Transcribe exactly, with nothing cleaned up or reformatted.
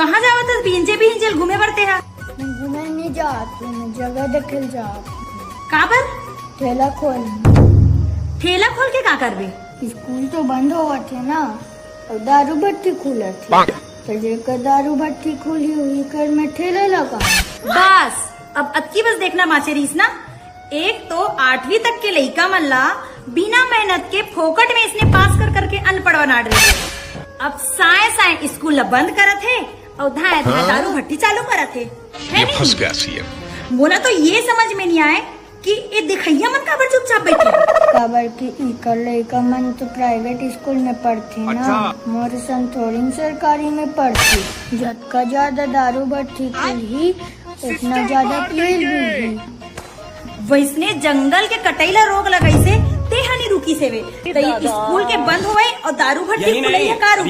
कहाँ जावत हस बिहिंजे बिहिंजे ल घूमे बर तेहा? घूमे नहीं जात, मैं जगह देखे ल जात। काबर? ठेला खोल। ठेला खोल के का करबे? स्कूल तो बंद होवत हे ना, अउ दारू भट्टी खुलत हे, तो जेकर दारू भट्टी खुली हुई कर में ठेला लगा। बस, अब अतकी बस देखना बाचे रहिस ना। एक तो आठवीं तक के लइका मन ला बिना मेहनत के फोकट में इसने पास कर करके अनपढ़ बना डरे। अब साय साय स्कूल ला बंद करत हे अउ धाय धाय दारू भट्टी चालू करत हे, है ये नहीं? फंस गया सीएम। मोला तो ये समझ में नहीं आए कि ये दिखैया मन काबर चुपचाप बैठे। काबर कि इकर लइका मन तो प्राइवेट स्कूल में पढ़थे ना, अच्छा। मोर सन थोड़ी सरकारी में पढ़थे। जतका ज्यादा दारू भट्टी खुलही, उतना ज्यादा पियल भी। वैसने जंगल के कटई ला रोक लगाइसे, तेहा नी रुकिस हेवे। त ये स्कूल के बंद होवई अउ दारू भट्टी खुलई हे का रुकी?